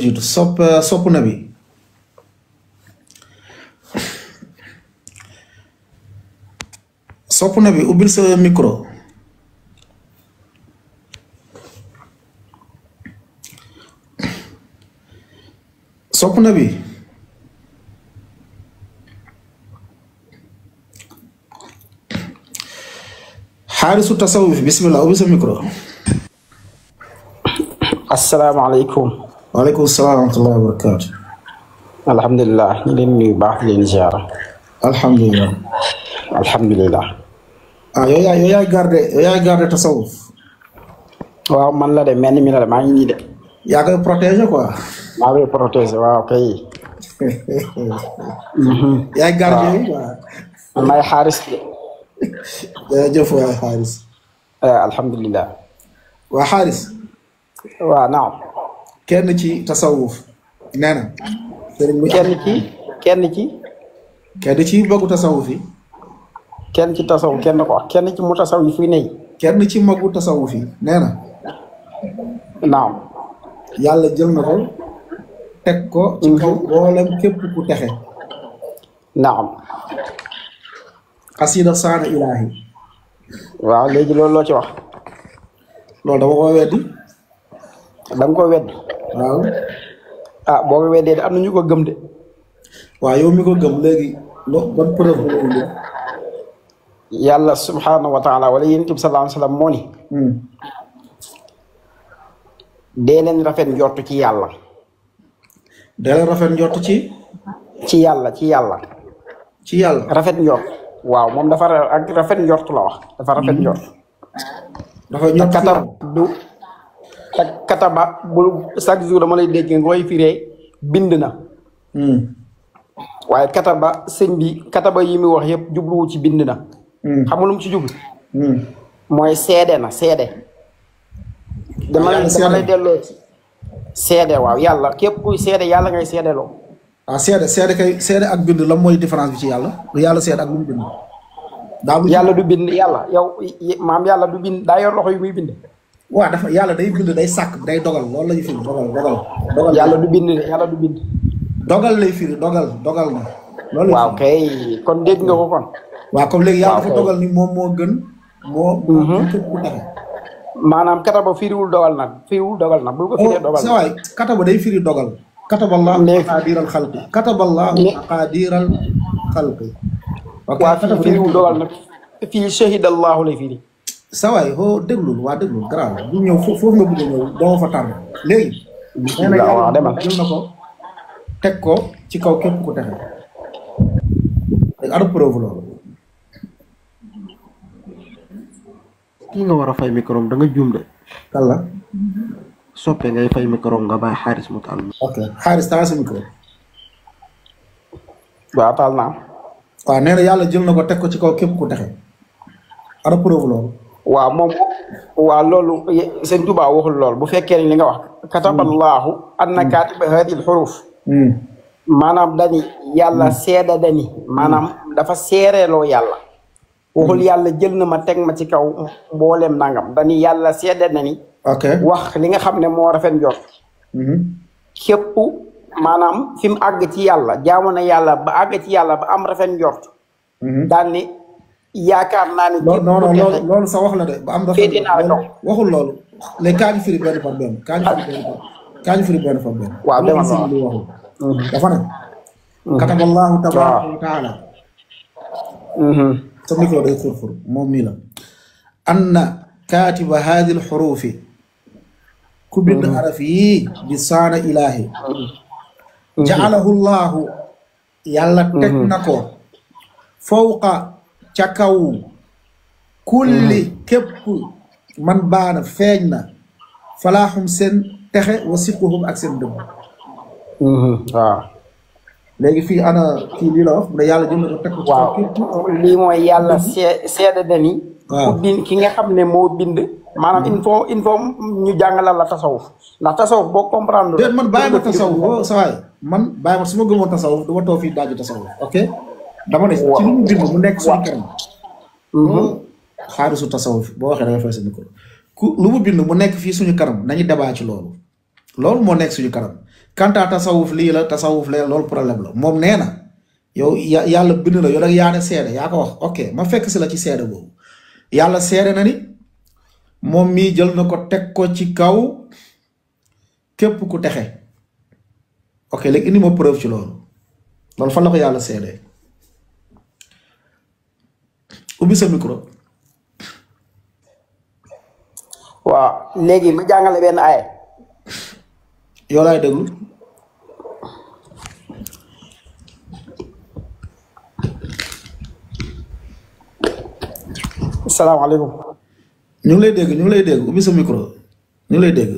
jiitu sopp nabi ubbil sa micro sopp nabi xaarisu tasawuf bismillah ubbil sa micro. asalaamaaleykum. waaleykum salaam wa rahmatullahi wa barakaatu. alhamdulilah ñu leen nuyu baax di leen ziara. alhamdulilah. alhamdulilah. yow yaay garde tasawuf. waaw man la de mel ni mi la de maa ngi nii de. yaa koy protéger quoi. maa ngi protéger waaw kay. yaay garde yi quoi. man maay xaaris de. jërëjëf waay xaaris. alhamdulilah. waa xaaris. waaw naam. kenn ci tasawuf nee na. kenn ci bëggu tasawuf yi. kenn ci tasawuf kenn ko wax kenn ci mu tasawuf yi ne. kenn ci magu tasawuf yi nee na. naam. yàlla jël na ko teg ko. ci kaw mboolem képp ku texe. naam. xasida saana ilaahi. waaw léegi loolu loo ci wax. loolu dama ko weddi. da nga ko weddi. waaw. boo ko weddee de am na ñu ko gëm de. waaw yow mi ko gëm léegi ban preuve la indi. yàlla subhanahu wa taala wala yonent bi sallallahu alayhi wa sallam moo ni. dee leen rafet njort ci yàlla. dee leen rafet njort ci. ci yàlla. ci yàlla. rafet njort. waaw moom dafa ak rafet njort la wax dafa rafet njort. dafa njort kataba bu chaque jour dama lay dégg nga koy firee bind na. waaye kataba sëñ bi kataba yi muy wax yëpp jubluwu ci bind na. xam nga lu mu ci jublu. mooy seede na seede. dama lay delloo ci seede waaw yàlla képp kuy seede yàlla ngay seedeloo. seede ak bind la mooy différence bi ci yàlla lu yàlla seede ak lu mu bind. yàlla du bind yàlla yow maam yàlla du bind daa yor loxo yu muy bind. waaw dafa yàlla day bind day sàkk day dogal loolu la ñu firi dogal. yàlla du bind de yàlla du bind. dogal lay firi dogal na. loolu waaw kay kon dégg nga ko kon. waaw comme léegi yàlla dafa dogal ni moom moo gën. képp ku taxe. maanaam kataba firiwul dogal nag bul ko firee dogal. sa waay kataba day firi dogal. kataballahu maqaadiral xalqi. kataballahu maqaadiral xalqi. waaw fii firiwul dogal nag fii shahidallahu lay firi. sa waay déglul garaaw bu ñëw foofu nga bëgg a ñëw doo fa tànn léegi. waaw demal jël na ko teg ko ci kaw képp ku texe. léegi ana preuve loolu. kii nga war a fay micro da nga juum de. kàlla. soppe ngay fay micro nga bàyyi xaaris mu taal. ok xaaris taal sa micro. waaw taal naa. waaw nee na yàlla jël na ko teg ko ci kaw képp ku texe. ana preuve loolu. waaw moom waaw loolu sëñ Tuubaa waxul loolu bu fekkee ni li nga wax. kataballaahu anna kaatiba haadihi l-xuruuf. maanaam dani yàlla seeda dani maanaam dafa seereeloo yàlla. waxul yàlla jël na ma teg ma ci kaw mboolem nangam dani yàlla seede na ni. ok wax li nga xam ne moo rafet njort. képp maanaam fi mu àgg ci yàlla jaamu na yàlla ba àgg ci yàlla ba am rafet njort. daan ni yaakaar naa ne. loolu sa wax la de ba am rafet njort waxul loolu. léegi kaa ñu firi benn par benn kaa ñu firi benn par benn. waaw demal waaw lu waxul. dafa ne. kataballahu tabaraka wa taala. sa micro day xurxur moom mii la. anna kaatiba haadil xuruufi ku bind araf yii di saana ilaahi. jaalahu llaahu yàlla teg na ko. fawqa ca kaw. kulli képp man baana feeñ na. falaaxum seen texe wa siquhum ak seen dëgg. waaw. léegi fii ana kii lii la wax mu ne yàlla jël na ko teg ko. waaw lii mooy yàlla seede na ni. waaw ki nga xam ne moo bind. maanaam il faut ñu jàngalal la tasawuf ndax tasawuf boo comprendre. déet man bàyyi ma tasawuf sa waay man bàyyi ma su ma gëmoon tasawuf du ma toog fii daaju tasawuf ok. dama ne ci lu mu bind mu nekk suñu kanam. xaarisu tasawuf boo waxee da nga fay sa micro lu mu bind mu nekk fii suñu kanam nañu débat ci loolu. loolu moo nekk suñu kanam kanta tasawuf lii la tasawuf lee loolu problème la moom nee na yow yàlla bind la yow nag yaa ne seede yaa ko wax ok ma fekk si la ci seede boobu yàlla seede na ni moom mii jël na ko teg ko ci kaw képp ku texe ok léegi indi ma preuve ci loolu fan la ko yàlla seede ubbi sa micro. waaw léegi ma jàngale benn aaya. yow laay déglu. salaamaaleykum. ñu ngi lay dégg ubbi sa micro ñu ngi lay dégg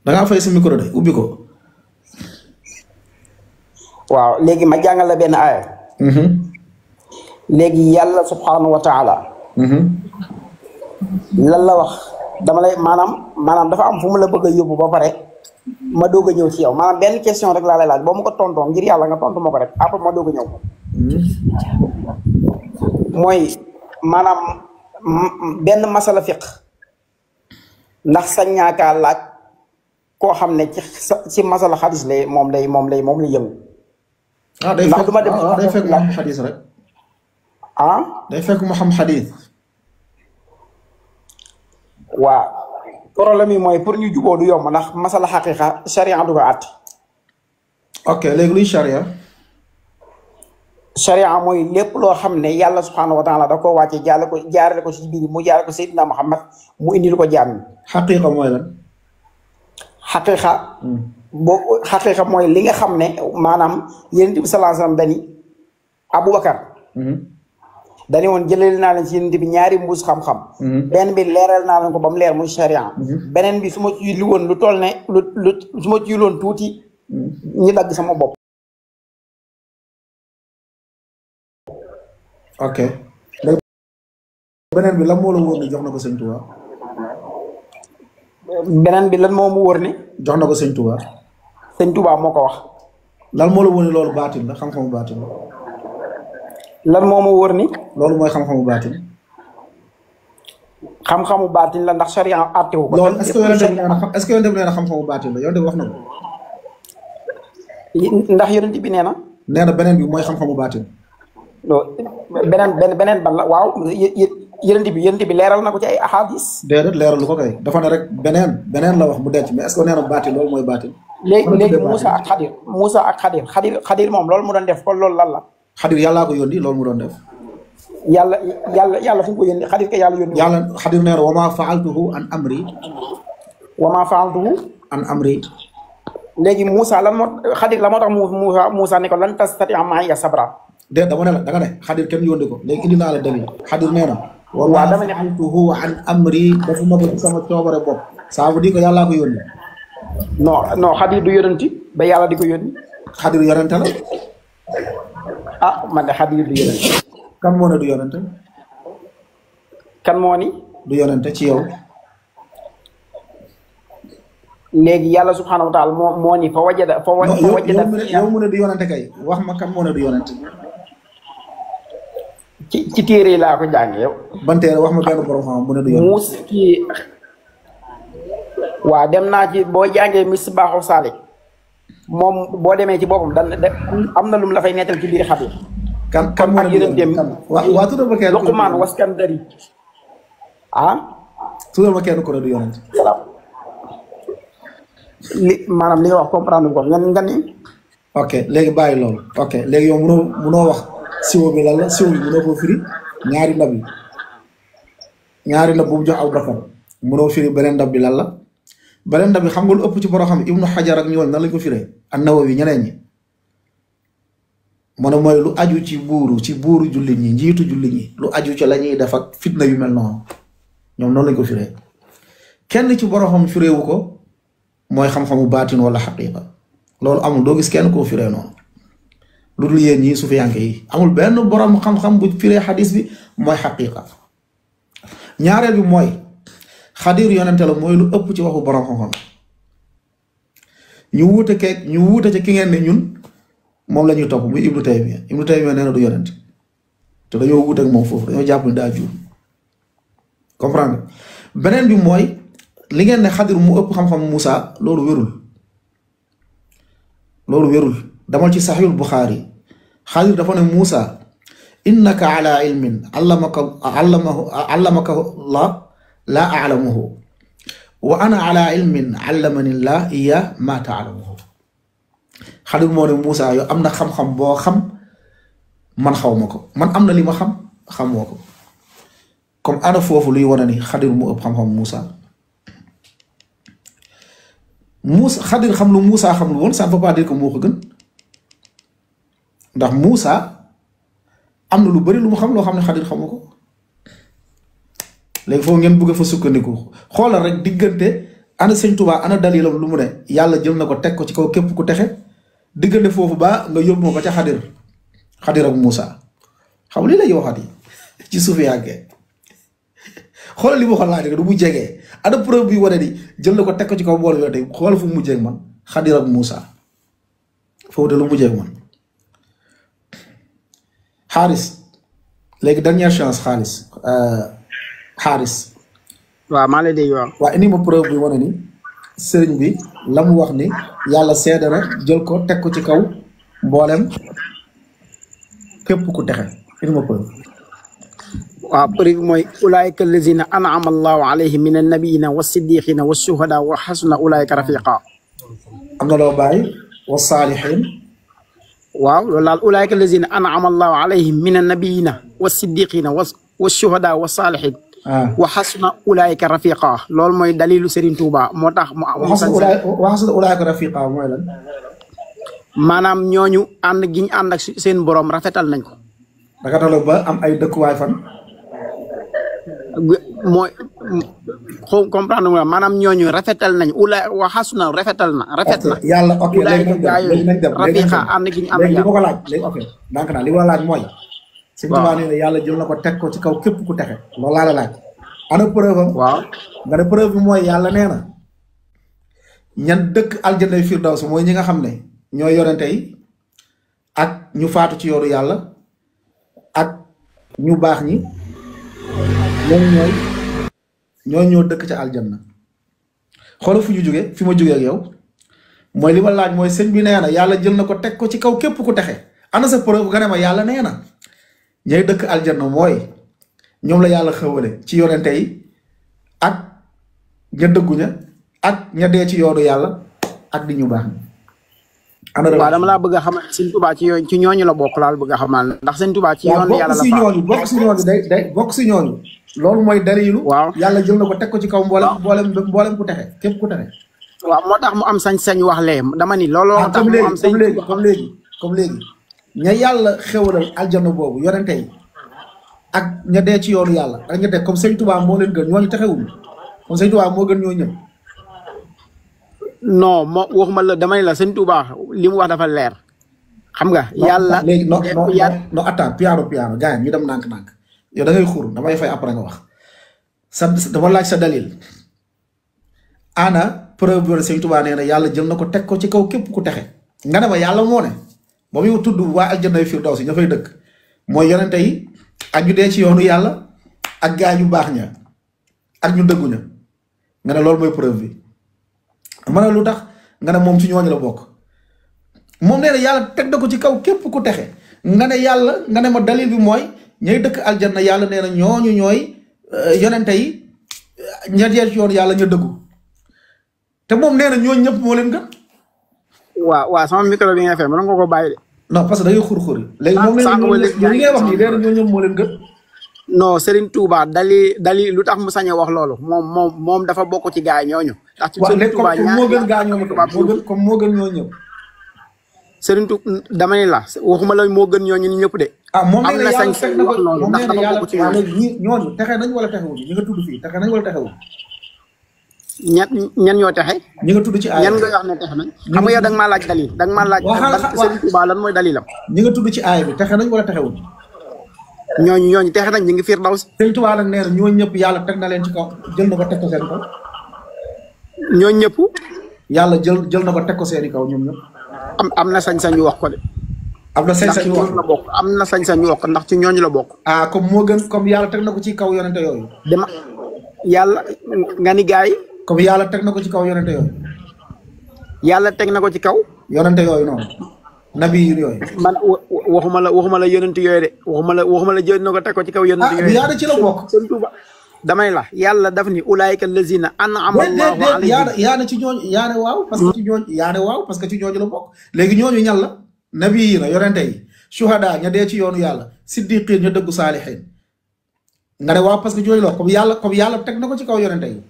da ngaa fay sa micro de ubbi ko. waaw léegi ma jàngale benn aaya. léegi yàlla subhanahu wa taala. lan la wax dama lay maanaam dafa am fu mu la bëgg a yóbbu ba pare ma doog a ñëw ci yow maanaam benn question rek laa lay laaj boo ma ko tontoon ngir yàlla nga tontu ma ko rek après ma doog a ñëw. mooy maanaam benn masala fiq ndax sañ ñaakaa laaj koo xam ne ci masala xadis lay moom lay yëngu. ndax du ma dem day fekk mu xam xadis rek. day fekk mu xam xadis. waaw problème yi mooy pour ñu juboo du yomb ndax masala xaqiqa sharia du ko àtt. ok léegi luy sharia. sharia mooy lépp loo xam ne yàlla subhanahu wa taala da koo wàcce jaarale ko ci biir mu jaarale ko Seydina Muhammad mu indil ko jaam ñi. xaqiqa mooy lan. xaqiqa mooy li nga xam ne maanaam Yonent bi sallallahu alayhi wasallam dani Aboubacar. dañu woon jëleel naa leen ci Yonent bi ñaari mbuus xam-xam. benn bi leeral naa leen ko ba mu leer muy sharia. beneen bi su ma ci li woon lu toll ne su ma ci loon tuuti ñu dagg sama bopp. ok beneen bi lan moo la wóor ne jox na ko sëñ Touba. beneen bi lan moo mu wóor ne. jox na ko sëñ Touba. sëñ Touba moo ko wax. lan moo la wóor ne loolu baatin la xam-xamu baatin la. lan moo ma wóor ni. loolu mooy xam-xamu baatin. xam-xamu baatin la ndax sharia àttewu ko. loolu est-ce que yonent bi nee na xam-xamu baatin la yonent bi wax na ko. ndax yonent bi nee na. nee na beneen bi mooy xam-xamu baatin. beneen ban la waaw yonent bi leeral na ko ci ay ahadis. déedéet leeralu ko kay dafa ne rek beneen la wax mu denc mais est-ce que nee na baatin loolu mooy baatin. léegi Moussa ak Xadir moom loolu mu doon def kon loolu lan la. Xadir yàllaa ko yónni loolu mu doon def. yàlla fu mu ko yónni Xadir ka yàlla yónni. Xadir nee na wa maa faaltuhu an amri. an amri. léegi Moussa Xadir la moo tax Moussa ne ko lan tastati'a ma'iya sabra. déet dama ne la danga ne Xadir kenn yónni ko léegi indi naa la déglu Xadir nee na. wa maa faaltuhu an amri dafa ma ko ci sama coobare bopp. ça veut dire que yàllaa ko yónni. non Xadir du yónenti ba yàlla di ko yónni. Xadir yonente la. man de Xadir du yonente. kan moo ne du yonente. kan moo ni. du yonente ci yow. léegi yàlla subhanahu wa taala moo ni fa wajada. yow mu ne du yonente kay wax ma kan moo ne du yonente. ci téere yi laa ko jàng yow. ban téere wax ma benn borom xam mu ne du yonente. waaw dem naa ci boo jàngee Misbaahu Saalik moom boo demee ci boppam am na lu mu la fay nettal ci biir Xadir. kan moo ne du yonente waa tuddal ma kenn. Luqmaan Waskandari tuddal ma kenn ko ne du yonente. maanaam li nga wax comprendre ko nga ni. ok léegi bàyyi loolu. ok léegi yow munoo wax siwo bi lan la siwo bi munoo koo firi ñaari ndab bu mu jox Abubakar munoo firi beneen ndab bi lan la. beneen ndab bi xam nga lu ëpp ci borom xam Ibnu Xajar ak ñoom nan lañ ko firee An-Nawawi ñeneen ñi mu ne mooy lu aju ci buuru jullit ñi njiitu jullit ñi lu aju ci la ñuy def ak fitna yu mel noonu ñoom noonu lañ ko firee kenn ci borom xam fireewu ko mooy xam-xamu baatin wala xaqiqa loolu amul doo gis kenn koo firee noonu lu dul yéen ñii sufiyanke yi amul benn borom xam-xam bu firee xadis bi mooy xaqiqa ñaareel bi mooy Xadir yonente la mooy lu ëpp ci waxu borom xam-xam ñu wuute ci ki ngeen ne ñun moom la ñuy topp muy Ibnu Taymiya nee na du yonente te dañoo wuute ak moom foofu dañoo jàpp ni daa juum comprendre beneen bi mooy li ngeen ne Xadir mu ëpp xam-xam Moussa loolu wérul loolu wérul damal ci saxiihul Buxaari Xadir dafa ne Muusa innaka ala ilmin allamaka Allah laa alamuhu wa ana ala ilmin allamani llah iya ma taalamuhu Xadir moo ne Muusa yow am na xam-xam boo xam man xaw ma ko man am na li ma xam xamoo ko comme ana foofu luy wane ni Xadir mu ëpp xam-xam Muusa Xadir xam lu Muusa xam lu woon ça ne veut pas dire que moo ko gën ndax Muusa am na lu bari lu mu xam loo xam ne Xadir xamu ko léegi foofu ngeen bëgg fa sukkandiku xoolal rek diggante ana sëñ Tuubaa ana dalilam lu mu ne yàlla jël na ko teg ko ci kaw képp ku texe diggante foofu ba nga yóbbu ma ko ca Xadir ak Muusa xam li lay waxat yi ci suuf yàggee xoolal li ma ko laaj du mu jegee ana preuve bi wane ni jël na ko teg ko ci kaw bool yoo tey xoolal fu mu mujjee ak man Xadir ak Muusa foofu de lu mujjee ak man xaaris léegi dernière chance xaaris waaw maa lay dégg waaw. waaw indi ma preuve bi wane ni sëriñ bi la mu wax ni yàlla seede na jël ko teg ko ci kaw mboolem képp ku texe indi ma preuve. waaw preuve mooy ulaayka allazina an'ama allahu alayhim min annabiyina wa siddiqina wa shuhada wa xasuna ulaayka rafiqa. am na loo bàyyi wa saalihin. waaw loolu daal ulaayka allazina an'ama allahu alayhim min annabiyina wa siddiqina wa shuhada wa saalihin wa xasuna ulaayka rafiqa loolu mooy dalilu Serigne Touba moo tax mu am. wa xasuna ulaayka rafiqa mooy lan. maanaam ñooñu ànd gi ñu ànd ak seen borom rafetal nañ ko. rafetal ba am ay dëkkuwaay fan. mooy comprendre nga maanaam ñooñu rafetal nañ wa xasuna rafet na. yàlla ok léegi nañ dem rafiqa ànd gi ñu ànd ak léegi li ma ko laaj léegi ok donc naa li ma laaj mooy. Sëñ Tuubaa nee na yàlla jël na ko teg ko ci kaw képp ku texe loolu laa la laaj. ana preuve am. waaw nga ne preuve bi mooy yàlla nee na ñan dëkk aljanna firdaws mooy ñi nga xam ne ñooy yorente yi ak ñu faatu ci yoonu yàlla ak ñu baax ñi ñooy ñoo dëkk ca aljanna. xoolal fu ñu jóge fi ma jógee ak yow mooy li ma laaj mooy sëñ bi nee na yàlla jël na ko teg ko ci kaw képp ku texe ana sa preuve nga ne ma yàlla nee na ñay dëkk aljanna mooy ñoom la yàlla xewale ci yonente yi ak ña dëgguña ak ña dee ci yoonu yàlla ak di ñu baax ñi. waaw dama laa bëgg a xamal Sëñ Tuubaa ci ñooñu la bokk laal bëgg a xamal ndax Sëñ Tuubaa ci yoonu yàlla la bokk si ñooñu day bokk si ñooñu loolu mooy dalilu. waaw yàlla jël na ko teg ko ci kaw mboolem ku texe képp ku texe. waaw moo tax mu am sañ-sañ wax lee dama ni looloo tax mu am sañ comme léegi ña yàlla xewalal aljanna boobu yonente yi ak ña dee ci yoonu yàlla ak ña dee comme Sëñ Tuubaa moo leen gën ñooñu texewuñu comme Sëñ Tuubaa moo gën ñoo ñëpp. non moo waxuma la dama ne la Sëñ Tuubaa li mu wax dafa leer xam nga. yàlla léegi non attends piano gars yi ñu dem nànk-nànk yow da ngay xur damay fay après nga wax dama laaj sa dalil ana preuve bi Sëñ Tuubaa nee na yàlla jël na ko teg ko ci kaw képp ku texe nga ne ma yàlla moo ne ba muy tudd waa aljanna firdaws ña fay dëkk mooy yonente yi ak ñu dee ci yoonu yàlla ak gaa ñu baax ña ak ñu dëggu ña nga ne loolu mooy preuve bi ma ne lu tax nga ne moom ci ñooñu la bokk moom nee na yàlla teg na ko ci kaw képp ku texe nga ne yàlla nga ne ma dalil bi mooy ñay dëkk aljanna yàlla nee na ñooñu ñooy yonente yi ña dee ci yoonu yàlla ña dëggu te moom nee na ñooñu ñëpp moo leen gën. waaw sama micro bi nga fay mën nga ko bàyyi de. non parce que da ngay xur-xuri. léegi moom la ñu ngay wax nii léegi ñoo ñëpp moo leen gën. non Serigne Touba dali lu tax mu sañ a wax loolu moom dafa bokk ci gaa ñooñu. ndax ci Serigne Touba comme moo gën gaa ñooñu comme moo gën ñoo ñëpp. Serigne Touba dama ne la waxuma la moo gën ñooñu ñëpp de. ah moom am na sañ-sañ wax loolu ndax dafa bokk ci ñooñu texe nañ wala texewuñu ñi nga tudd fii texe nañ wala texewuñu. ñan ñoo texe. ñi nga tudd ci aaya ñan nga wax ne texe nañ. xam nga yow da nga maa laaj dalil da nga maa laaj. Serigne Touba lan mooy dalilam. ñi nga tudd ci aaya bi texe nañ wala texewuñu. ñooñu texe nañ ñu ngi firdaws. Serigne Touba nag nee na ñooñu ñëpp yàlla teg na leen ci kaw jël na ko teg ko seen kaw. ñooñu ñëpp. yàlla jël na ko teg ko seeni kaw ñoom ñëpp. am na sañ-sañ ñu wax ko de. am na sañ-sañ ñu wax la bokk am na sañ-sañ ñu wax ko ndax ci ñooñu la bokk. ah comme moo gën comme yàlla teg na ko ci kaw yonente yooyu. dama yàlla nga ni gaay comme yàlla teg na ko ci kaw yonente yooyu. yàlla teg na ko ci kaw. yonente yooyu noonu nabi yooyu. man waxuma la yonent yooyu de waxuma la jël na ko teg ko ci kaw yonent yooyu. yaada ci la bokk. sëñ Tuuba damay la yàlla daf ni ulaayika allazina an'ama allahu alayhim. yaada ci ñooñu yaane waaw parce que ci ñooñu yaane waaw parce que ci ñooñu la bokk léegi ñooñu ñal la nabi yi na yonente yi shuhada ña dee ci yoonu yàlla siddiqin ña dëggu saalihin nga ne waaw parce que ñooñu la comme yàlla teg na ko ci kaw yonente yi.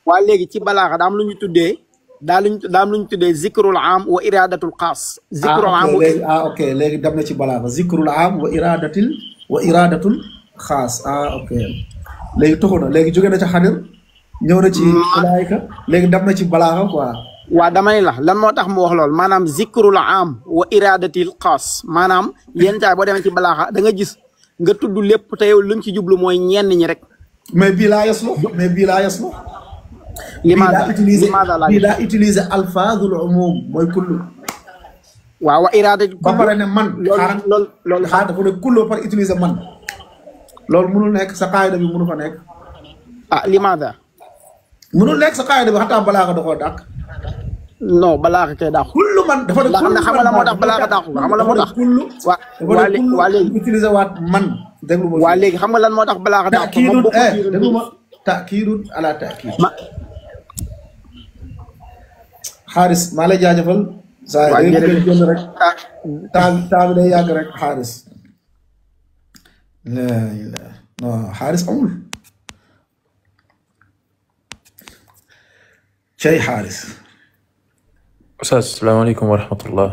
waa léegi ci balaaxa daam lu ñu tuddee daam lu ñu tuddee zikrul am wa iradatul xaas. zikrul am ok léegi dem na ci balaaxa zikrul am wa iradatul xaas ok léegi tuxu na léegi jóge na ci xadir ñëw na ci ulaayika léegi dem na ci balaaxa quoi. waa damay la lan moo tax mu wax lool maanaam zikrul am wa iradatil xaas maanaam yenn saa boo demee ci balaaxa da nga gis nga tudd lépp te yow lu mu ci jublu mooy ñenn ñi rek. mais bii laa yaslu bii daa utiliser alfaazul umum mooy kullu. waaw wa iradatil ba pare ne man. loolu xaar dafa ne kullu ba pare utiliser man. loolu mënul nekk sa qaayida bi mënu fa nekk. limaada. mënul nekk sa qaayida bi xataa balaaxa da koo dàq. non balaaxa kay dàqu. kullu man dafa ne kullu man xam nga la moo tax balaaxa dàqu xam nga la moo tax. waa léegi utiliser waat man. déglu ma waa léegi xam nga lan moo tax balaaxa dàqu. déglu ma takiidun ala takiid. xaaris maa lay jaajëfal. saa yi day jël rek. temps bi day yàgg rek xaaris. non xaaris amul. cey xaaris. Oustaz salaamaaleykum wa rahmatullah.